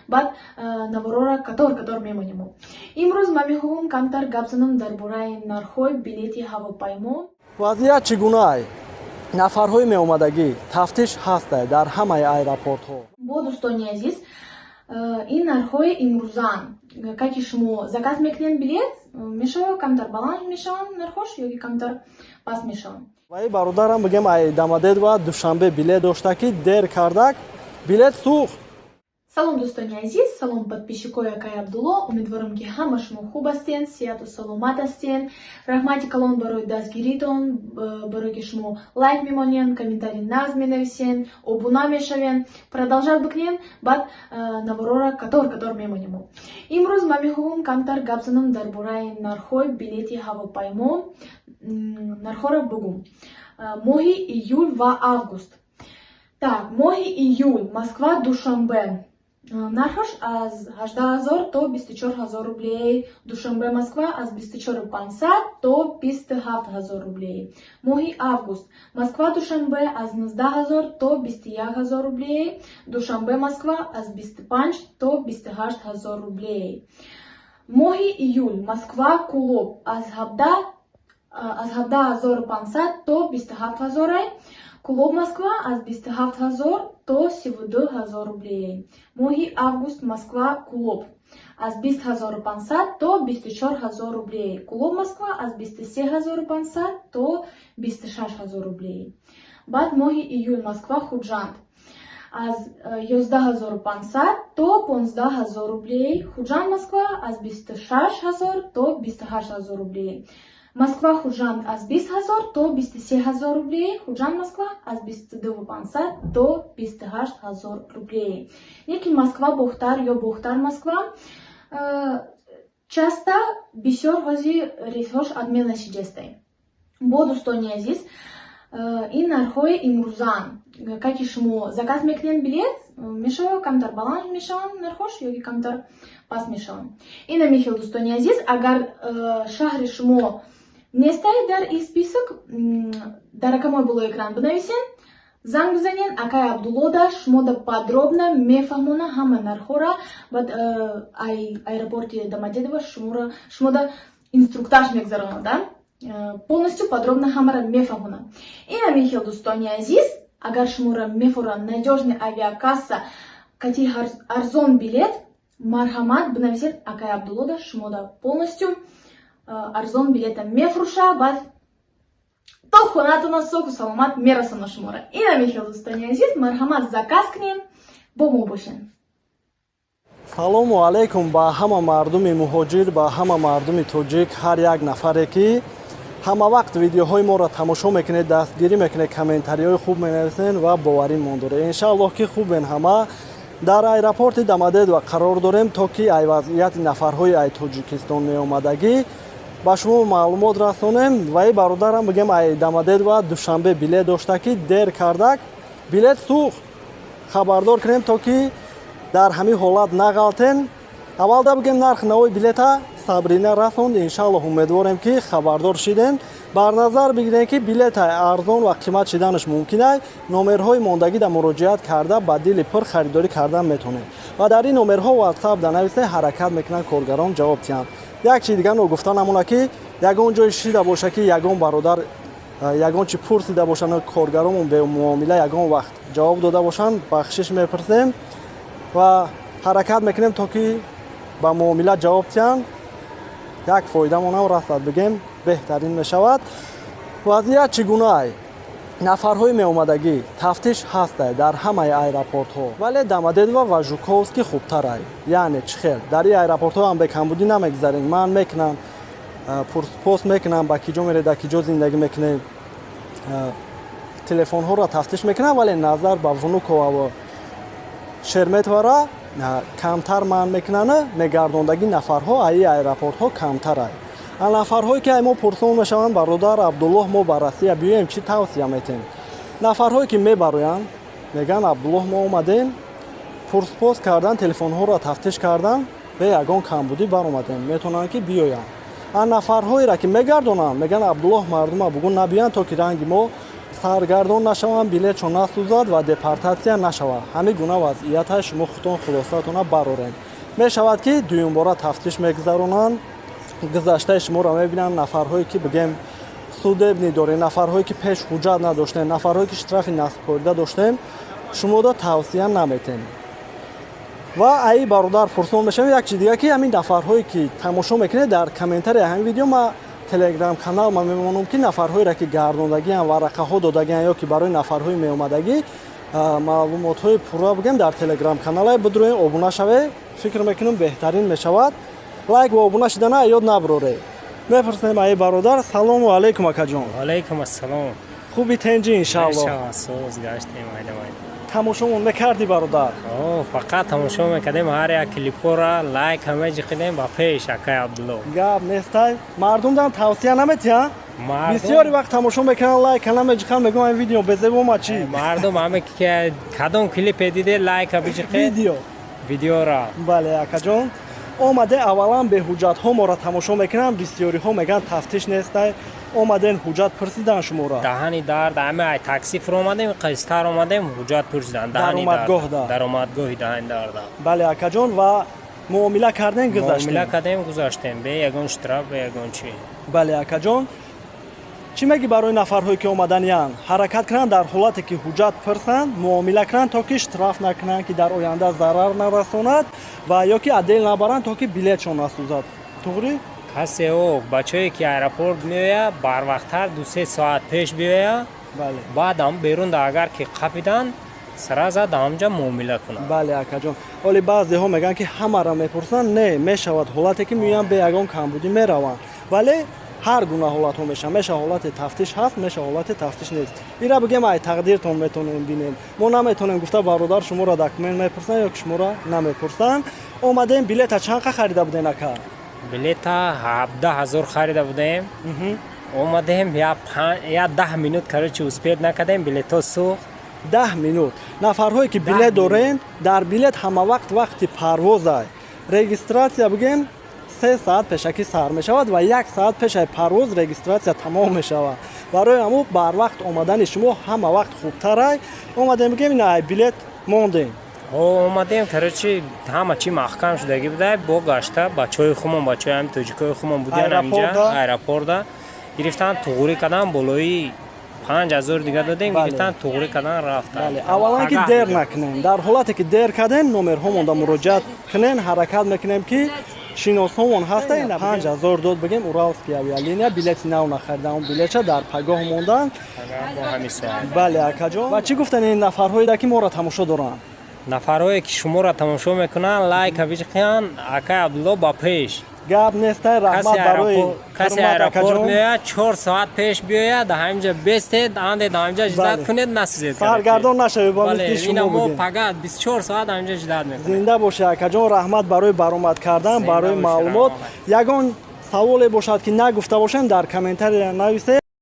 Баъд наворора катор катор мемонем. Имрӯз ман мехоҳам камтар гап занам дар бораи нархҳои билети ҳавопаймо. Вазъият чӣ гунае? Нафарҳои меомадагӣ, тафтиш ҳастай дар ҳамаи аэропортҳо. Бо дӯстони азиз, ин нархҳои имрӯзаанд. Как и шумо заказ мекунед билет, мешава камтар баланд мешаванд нархош ё ки камтар паст мешаванд. Ва и бародарам, бигем, ай Домодедово Душанбе билет дошта, ки дер кардак, билет сӯхт. Салом, дӯстони азиз, салом, подписчикои акаи Абдулло. Умедворам, ки ҳама шумо хуб ҳастен, сиҳату саломат ҳастен. Раҳмати калон барои дастгиритон, барое ки шумо лайк мемонен, комментарий нағз менависен, обуна мешавен. Продолжать бикунен, баъд наворора катор катор мемонем. Имрӯз ман мехоҳам камтар гап занам дар бораи нархҳои билети ҳавопаймо. Нархҳоро бугум. Моҳи июл ва август. Так, моҳи июл Москва Душанбе нархаш аз 18 000 то 24 000 рублей, Душанбе Москва аз 24 500 то 27 000 рублей. Моҳи август Москва Душанбе аз 19 000 то 21 000 рублей, Душанбе Москва аз 25 то 28 000 рублей. Моҳи июл Москва Кулоб аз 17 500 то 27 000, Кулоб Москва аз 27 000 то 32 000 рублей. Моҳи август Москва Кулоб аз 20 500 то 24 000 рублей, Кулоб Москва аз 23 500 то 26 000 рублей. Баъд моҳи июл Москва Худжанд аз 11 500 то 15 000 рублей, Худжанд Москва аз 26 000 то 28 000 рублей, Москва Худжанд аз 20 000 то 23 000 рублей, Худжанд Москва аз 22 500 то 28 000 рублей. Яки Москва Бохтар ё Бохтар Москва часто бисёр ҳози рейсҳош отмена шиҷастай. Бо дӯстони азиз, ин нархҳои имрӯзаанд. Как и шумо заказ мекунед билет, мешава камтар баланд мешаванд нархош ё ки камтар паст мешаванд. Ина мехел, дӯстони азиз, агар шаҳри шумо нестай дар ин список, дар рақамҳои болои экран бинависен, занг бизанен акай Абдуллода, шумода подробно мефаҳмона ҳама нархҳоро. Баъд ай аэропорти Домодедово шумода инструктаж мегузаронад, полностью подробно ҳамаро мефаҳмонад. Ина мехел, дӯстони азиз, агар шуморо мефорад надёжный авиакасса кати арзон билет, марҳамат, бинависед акай Абдуллода, шумода полностью арзон билета мефурӯша, баъд то хонатона соҳу саломат мерасона шуморо. Ина мехел, дӯстони азиз, марҳамат, заказ кунем, бо мо бошен. Салому алайкум ба ҳама мардуми муҳоҷир, ба ҳама мардуми тоҷик, ҳар як нафаре, ки ҳама вақт видеоҳои моро тамошо мекунед, дастгирӣ мекунед, комментариҳои хуб менависед ва боварӣ мондоред. Иншааллоҳ, ки хубен ҳама. Дар аэропорти Домодедово қарор дорем, то ки ай вазъияти нафарҳои ай Тоҷикистон меомадагӣ ба шумо маълумот расонем. Ва и бародарам, бигем, ай Домодедово Душанбе билет дошта, ки дер кардак, билет сӯхт. Хабардор кунем, то ки дар ҳамин ҳолат нағалтен. Аввалда, бигем, нархи навои билета Сабрина расонд. Иншааллоҳ, умедворем, ки хабардор шидем. Бар назар бигирем, ки билета арзон ва қимат шиданаш мумкин ай. Номерҳои мондагида муроҷиат карда, ба дили пур харидорӣ кардан метавонед ва дар ин номерҳо ватсап да нависе, ҳаракат мекунанд коргарон ҷавоб диҳанд. Як чизи дигар ногуфта намона, ки ягон ҷой шида боша, ки ягон бародар ягон чи пурсида бошанд, коргаронмон бемуомила ягон вақт ҷавоб дода бошанд, бахшиш мепурсем ва ҳаракат мекунем, то ки ба муомила ҷавоб диҳанд. Як фоидамонам расад, бигем, беҳтарин мешавад. Вазъият чӣ гунаай? Нафарҳои меомадагӣ, тафтиш ҳастай дар ҳамаи аэропортҳо, вале Домодедово ва Жуковский хубтарай. Яъне чӣ хел? Дар ин аэропортҳо ҳам бекамбудӣ намегузарем, ман мекунам, пурспос мекунам, ба ки ҷо меред, дар ки ҷо зиндагӣ мекунед, телефонҳоро тафтиш мекунам, вале назар ба Внуково ва Шереметьевора камтар манъ мекунанд. Мегардондагӣ нафарҳо аи аэропортҳо камтарай. Нафарҳое, ки ай мо пурсон мешаванд: «Бародар Абдуллоҳ, мо ба Россия биёем, чӣ тавсия метем?» Нафарҳое, ки мебароянд, мегӯянд: «Абдуллоҳ, мо омадем, пурспос кардан, телефонҳоро тафтиш кардан, бе ягон камбудӣ баромадем», метавонанд, ки биёянд. А нафарҳоеро, ки мегардонанд, мегӯянд: «Абдуллоҳ, мардума бугун набиёянд, то ки ранги мо Саргардон нашаванд, билетшон насӯзад ва депортатсия нашавад. Ҳамин гуна вазъията шумо худтон хулосаатона бароред. Мешавад, ки дуюмбора тафтиш мегузаронанд, гузаштаи шуморо мебинанд, нафарҳое ки бигем судебный дорем, нафарҳое ки пеш ҳуҷҷат надоштем, нафарҳое ки штрафи насупорида доштем, шумода тавсия наметем. Ва аи бародар пурсон мешавем як чи дига, ки ҳамин нафарҳое ки тамошо мекунед, дар комментария ҳамин видео ма телеграм канал ма мемонам, ки нафарҳоеро ки гардондагиам, варақаҳо додагиам ё ки барои нафарҳои меомадагӣ маълумотҳои пурра бигем, дар телеграм канале бидуроем, обуна шавед. Фикр мекунам, беҳтарин мешавад. Лайк ва обуна шидана ёд набуроред. Мепурсем аи бародар. Салому алайкум, акаҷон. Алайкум ассалом. Хуби, тенҷи, иншаалло? Соз гаштем, майда майда. Тамошомон мекардӣ, бародар? О, фақат тамошо мекардем ҳар як клипҳоро, лайк ҳама ҷиқидем. Ба пеш, акай Абдулло. Гап нестай. Мардумдам тавсия наметиҳа? Бисёри вақт тамошо мекунанд, лайка намеҷиқанд, мегӯям, ин видео безебома чӣ. Мардум ҳаме ки кадом клипе диде, лайка биҷиқед. Видео. Видеора. Бале, акаҷон. Омаде, аввалан беҳуҷҷатҳо моро тамошо мекунанд, бисёриҳо мегӯянд, тафтиш нестай. Омаден, ҳуҷҷат пурсидан шуморо? Даҳани дард, ҳаме ай такси фуромадем, қистар омадем, ҳуҷҷат пурсидан. Даромадгоҳда? Даромадгоҳи даҳани дарда. Бале, акаҷон, ва муомила кардем, гузаштем? Муомила кардем, гузаштем, бе ягон штраф, бе ягон чӣ. Бале, акаҷон, чӣ мегӣ барои нафарҳое ки омаданиянд? Ҳаракат кунанд, дар ҳолате ки ҳуҷҷат пурсанд, муомила кунанд, то ки штраф накунанд, ки дар оянда зарар нарасонад ва ё ки отдел набаранд, то ки билетшон насӯзад. Туғрӣ? Касе о бачае ки аэропорт меояд, барвақттар 2-3 соат пеш биёяд, баъдам берун да агар ки қапидан, сразу да ҳамҷа муомила кунад. Бале, акаҷон, ҳоли баъзеҳо мегӯянд, ки ҳамаро мепурсанд. Не, мешавад ҳолате ки меоянд, бе ягон камбудӣ мераванд, вале ҳар гуна ҳолатҳо мешавад. Меша ҳолати тафтиш ҳаст, меша ҳолати тафтиш нест. Ира бигем, ай тақдиртон метонем бинем, мо наметонем гуфта, бародар, шуморо документ мепурсанд ё ки шуморо намепурсанд. Омадем, билета чанд қа харида буден, ака? Билета 17 000 харида будем. Омадем, я 10 минут, короче, успеть накардем, билетҳо сӯхт. 10 минут. Нафарҳое ки билет дорен, дар билет ҳама вақт вақти парвоза. Регистрация, бигем, 3 саат пешакӣ сар мешавад ва як саат пешаи парвоз регистрация тамом мешавад. Барои ҳамун барвақт омадани шумо ҳама вақт хубтарай. Омадем, бигем, ина ай билет мондем. Омадем, короче, ҳама чи маҳкам шудагӣ буда. Бо гашта бачаҳои хумон, бачаҳои ҳами тоҷикои хумон будиян ҳаминҷа аэропорта, гирифтан, туғурӣ кардан, болои 5000 дига додем, гирифтан, туғурӣ кардан, рафтан. Аввалан ки дер накунем. Дар ҳолате ки дер кардем, номерҳо монда муроҷиат кунен, ҳаракат мекунем, ки шиносҳомон ҳаста. Ина 5000 дод, бигем, Уральский авиалиния, билети нав нахаридан, он билетча дар пагоҳ мондан. Бале, акаҷон, ва чӣ гуфтан ин нафарҳое ки моро тамошо доранд? Нафарҳое ки шуморо тамошо мекунанд, лайка биҷиқиянд. Акай Абдулло, ба пеш. Гап нестай, раҳмат барои Касе аэропорт меояд, 4 соат пеш биёяд, ҳаминҷа бестед, анде ҳаминҷа ждать кунед, насизед. Саргардон нашавед бо мисли шумо. Мо пага 24 соат ҳаминҷа ждать мекунем. Зинда бошед, акаҷон, раҳмат барои баромад кардан, барои маълумот. Ягон саволе бошад, ки нагуфта бошем, дар комментария нависед.